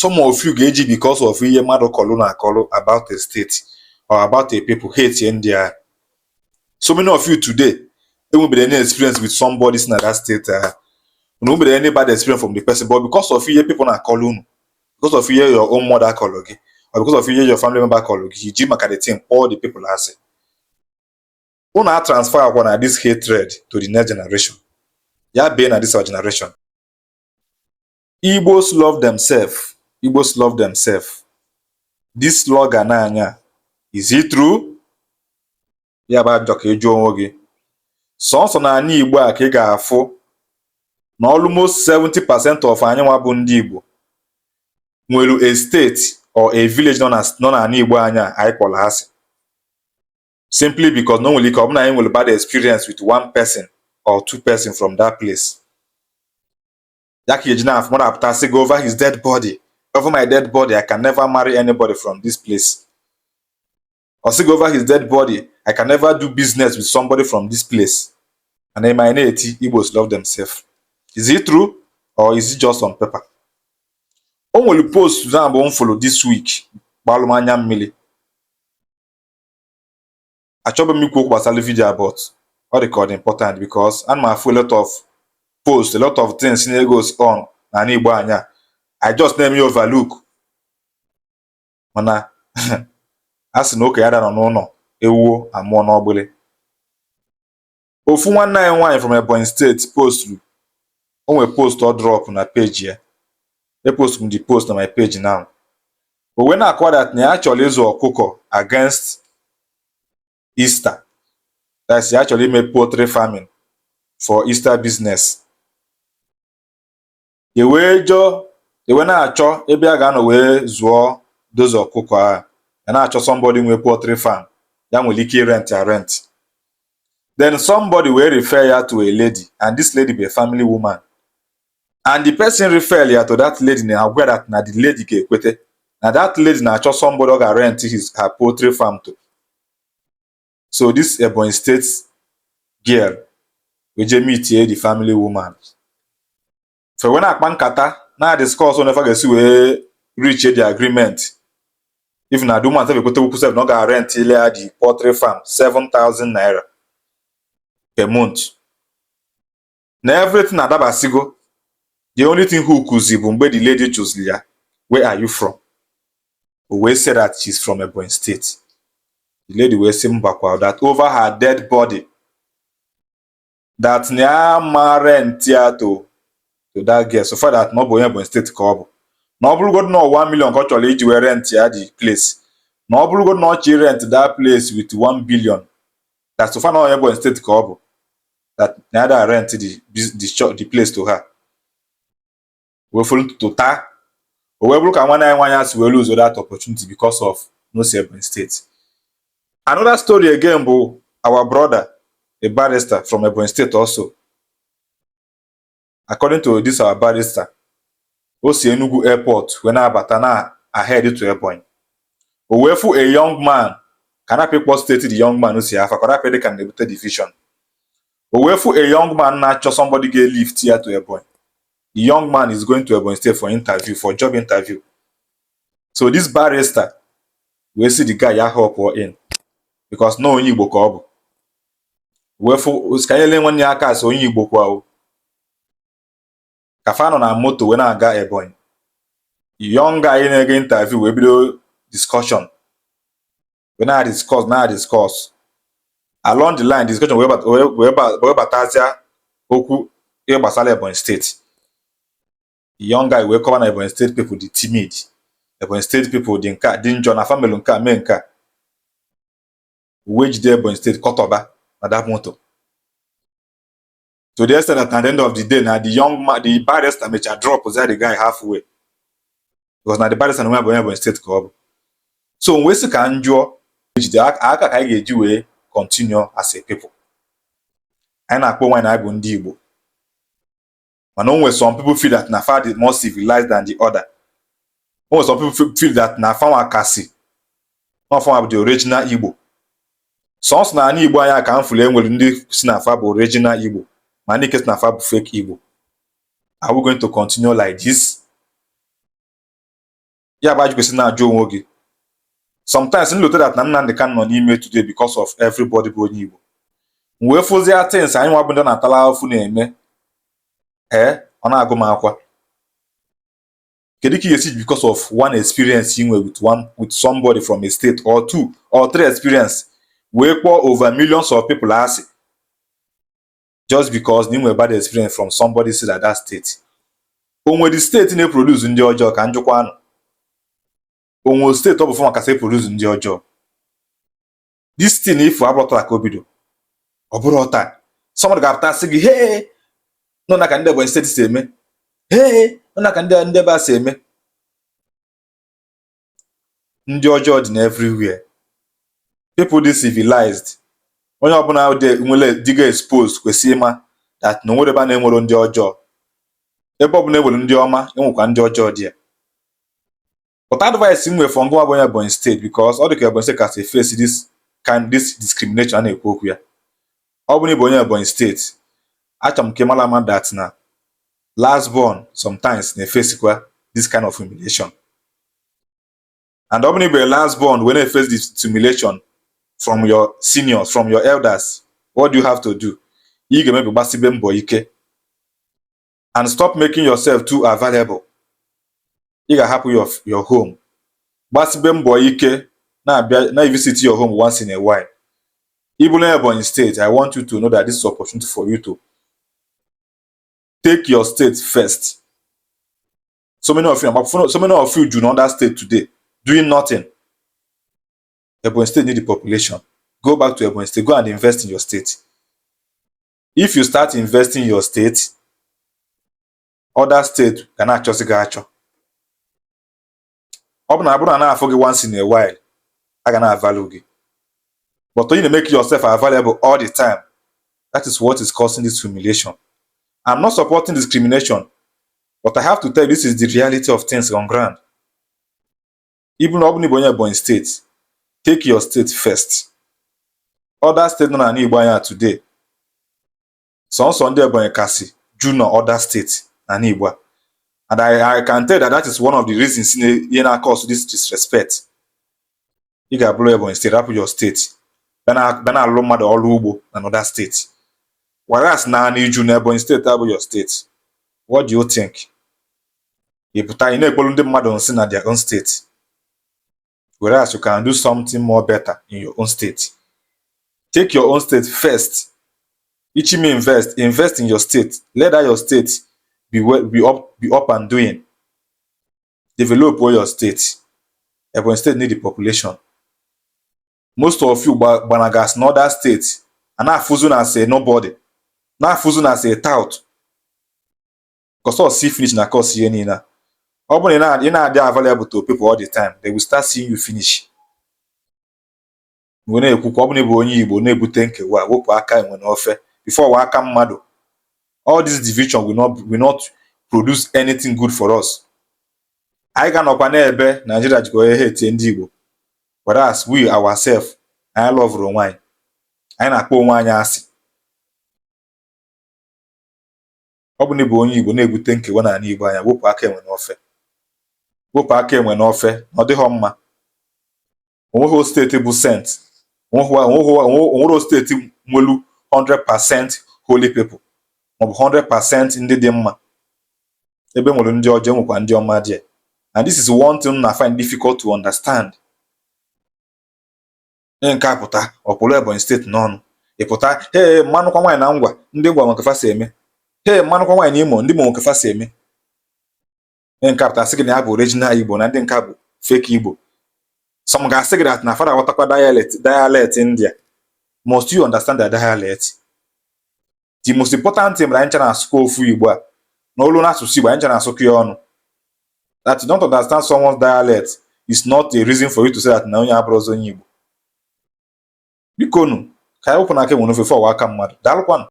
Some of you ga-eji because of ihe mmadụ kọlụ na akọlụ about a state or about a people, hate ndị agha. So many of you today enwebere any experience with somebody si na that state agha, unu nwebere any bad experience from the person, but because of ihe people na-akọlụ unu, because of ihe your own mother kọlụ gị, or because of ihe your family member kọlụ gị, iji maka the thing kpọọ the people asị. Unu a transfer akwa na this hatred to the next generation. Ya bee na this our generation. Igbos love themselves. Igbos love themselves. This slogan anya, is it true? Ya bụ ajọ ka ị jụọ onwe gị. Sọnsọ n'ala Igbo a ka ị ga-afụ na almost 70% of anyị nwa bụ ndị Igbo nwere a state or a village nọ n'ala Igbo anya anyị kpọrọ asị, simply because na o nwere ike ọ bụ na anyị nwere bad experience with one person or two person from that place. Ya ka eji na-afụ mmadụ apụta sị gị, "Over his dead body, over my dead body, I can never marry anybody from this place." Ọ sị gị, "Over his dead body, I can never do business with somebody from this place." And eme anyị na-eti, "Igbos love themselves." Is it true or is it just on paper? O nwere post na abụ m follow this week gbalụ m anya mmiri. Achọghị m ikwu okwu gbasara video a, but ọ dị ka ọ dị important because ana m afụ a lot of posts, a lot of things na-goes on n'ala Igbo anya. I just na-eme ya overlook, mana a sị na okenye ada nọ n'ụlọ ewuo amụọ n'ọgbịlị. Ofu nwanne anyị nwaanyị from Ebonyi State posturu, o nwere post ọ drop na page ya. E post m the post na my page now. O wee na-akọwa that na ya chọrọ ịzụ ọkụkọ against Easter. That's ya chọrọ ime poultry farming for Easter business. E wee jụọ, e wee na-achọ ebe a ga-anọ wee zụọ those ọkụkọ ahụ. Ya na-achọ somebody nwe poultry farm ya nwere ike rent ya rent. Then somebody wee refer ya to a lady, and this lady be a family woman, and the person refer ya to that lady na-agwa that na the lady ga-ekwete na that lady na-achọ somebody ọ ga-rent his her poultry farm to. So this Ebonyi State girl wee jee meet the family woman. Fe wee na-akpa nkata, na discuss on efe ga-esi wee reach the agreement, if na the woman sef ekwete okwu sef na ọ ga-rent ile ya the poultry farm 7,000 naira per month, na everything adabasigo. The only thing who kuzi bụ mgbe the lady choose ya, "Where are you from?" O wee say that she's from Ebonyi State. The lady wee sị mbakwa, that over her dead body, that na ya ma rent ya to that girl, so far that na ọ bụ onye Ebonyi State ka ọ bụ, na ọ bụrụgodị na 1 million ka ọ chọrọ iji wee rent ya the place, na ọ bụrụgodị na ọ chọ rent that place with 1 billion, that so far na onye Ebonyi State ka ọ bụ, that na ya da rent the shop, the place to her. Wee folu ntutu taa. O wee bụrụ ka nwanne anyị nwaanyị si wee lose that opportunity because of no si Ebonyi State. Another story again bụ our brother, a barrister from Ebonyi State also. According to this our barrister, o si Enugu airport wee na-abata na ahead to Ebonyi. O wee fụ a young man ka na ịkpọ state the young man si afa ka ọ rapụ dị ka na-ebute division. O wee fụ a young man na-achọ somebody ga-lift ya to Ebonyi. The young man is going to Ebonyi State for interview, for job interview. So this barrister wee sị the guy ya help in because na onye Igbo ka ọ bụ. Wee fụ ka nyele nwanne ya aka asị onye Igbo kwa o. Ka fa nọ na moto wee na-aga Ebonyi, young guy na-ege interview wee bido discussion, wee na-discuss, na-discuss. Along the line, discussion wee batazia okwu ihe gbasara Ebonyi State. The young guy wee kọwa na Ebonyi State people dị timid, Ebonyi State people dị nke a dị njọ, na family nke a mee nke a, wee jide Ebonyi State kọtọba na that moto, to the extent that at the end of the day, na the young man, the barrister, mecha drop the guy halfway because na the barrister na onwe bụ onye Ebonyi State ka ọ bụ. So wee sị ka m jụọ, ejide aka ka anyị ga-eji wee continue as a people? Anyị na-akpọ onwe anyị na anyị bụ ndị Igbo, mana o nwere some people feel that na fa dị more civilized than the other. O nwere some people feel that na fa nwa kasị na fa nwa bụ the original Igbo. Sọnsọ na ala Igbo anyị ka m fụrụ enwere ndị si na fa bụ original Igbo, ma ndị nke si na fa bụ fake Igbo. Are we going to continue like this? Ya bụ ajụ kwesịrị na-ajụ onwe gị. Sometimes nlote that na Nnamdi Kanu nọ n'ime today because of everybody bụ onye Igbo. M wee fụzie things anyị nwa bụ ndị na-atala afụ na-eme, ee, ọ na-agụ m akwa. Kedu ka ị ga-esi, because of one experience ị nwe with somebody from a state, or two or three experience, wee kpọọ over millions of people asị just because na ị nwere bad experience from somebody si that state? O nwere state na-eproduce ndị ọjọọ? Ka njụkwa anụ, o nwere state ọ bụ fọma kasị eproduce ndị ọjọọ? This thing ifu abụrụ taa ka o bido, ọ bụrụ taa. Somebody ga-apụta sị gị, "Hey, nọ na ka ndị Ebonyi State si eme. Hey, nọ na ka ndị ebe a si eme." Ndị ọjọọ dị na everywhere. People dị civilized, onye ọbụla dị nwere dịga exposed kwesịrị ịma that na onwere ebe a na-enwero ndị ọjọọ. Ebe ọbụla enwere ndị ọma, enwekwa ndị ọjọọ dị ya. But advice m nwere for ngụwa bụ onye Ebonyi State, because ọ dị ka Ebonyi State kasị face this kind, this discrimination a na-ekwu okwu ya, ọ bụrụ na ị bụ onye Ebonyi State, achọrọ m ka ị mara ama that na last born sometimes na-efesikwa this kind of humiliation. And ọ bụrụ na ị bụ a last born wee na-eface this humiliation from your seniors, from your elders, what do you have to do? Ị ga-emebi gbasibe mbọ ike and stop making yourself too available. Ị ga-ahapụ your home, gbasibe mbọ ike na-abịa na-visit your home once in a while. Ị bụrụ onye Ebonyi State, I want you to know that this is opportunity for you to take your state first. So many of you do not that state today doing nothing. Ebonyi State need the population. Go back to Ebonyi State, go and invest in your state. If you start investing in your state, other state ga na-achọzi gị achọ. Ọ bụ na abụrụ na na-afụ gị once in a while, a ga na-avalue gị. But you na-make yourself available all the time, that is what is causing this humiliation. I'm not supporting discrimination, but I have to tell you, this is the reality of things on ground. Even ọ bụrụ na ị bụ onye Ebonyi State, take your state first. Other state nọ n'ala Igbo anya today, sọnsọ ndị Ebonyi kasị ju na other state n'ala Igbo a. And I can tell that that is one of the reasons ihe na-cause this disrespect. Ị ga-abụrụ Ebonyi State, rapụ your state, bịa na-alụ mmadụ ọrụ ugbo na another state, whereas na ana iju na Ebonyi State abụ your state. What do you think? Ị pụta, ị na-ekpolu ndị mmadụ nsị na their own state, whereas you can do something more better in your own state. Take your own state first. Ichime invest, invest in your state. Let that your state be well, be up and doing. Develop all your state. Ebonyi State need the population. Most of you gbanagas na other state a na-afụzu na as a nobody, na-afụzu na as a tout, because all see finish na cause ihe niile a. Ọ bụrụ na ị na-adị available to people all the time, they will start seeing you finish. Mgbe na-ekwukwa, ọ bụrụ na ị bụ onye Igbo na-ebute nkewa, wepụ aka enwe n'ofe before wa aka mmadụ. All this division will not produce anything good for us. Anyị ga-anọkwa n'ebe Nigeria jikwa ihe etie ndị Igbo, whereas we ourselves, anyị lọvụrụ onwe anyị, anyị na-akpọ onwe anyị asị. Ọ bụ na ị bụ onye Igbo na-ebute nkewa n'ala Igbo anya, wepụ aka enwe n'ofe, wepụ aka enwe n'ofe na ọ dịghọ mma. Onweghị state bụ saint, onwere state nwelu 100% holy people maọbụ 100% ndị dị mma. Ebe nwere ndị ọjọọ, enwekwa ndị ọma dị. And this is one thing na find difficult to understand. Onye nke a pụta, ọpụrụ Ebonyi State n'ọnụ, ị pụta, "Hey, mmanụkwa nwaanyị na Ngwa, ndị Ngwa nwe fa si eme. Hey, mmanụkwa nwaanyị na Imo, ndị Imo nwe fa si eme." Onye nke a pụta sị gị na ya bụ original Igbo, na ndị nke a bụ fake Igbo. Some ga-asị gị that na fada aghọtakwa dialect India. Must you understand their dialect? The most important thing bụ na anyị ncha na-asụkọ ofu Igbo a na olu n'asụsụ Igbo, anyị ncha na-asụkọ ya ọnụ. That you don't understand someone's dialect is not a reason for you to say that na onye abụrụ ọzọ onye Igbo. Biko nu, ka anyị wepụ n'aka enwe n'ofe fọwa aka mmadụ. Daalụkwanụ.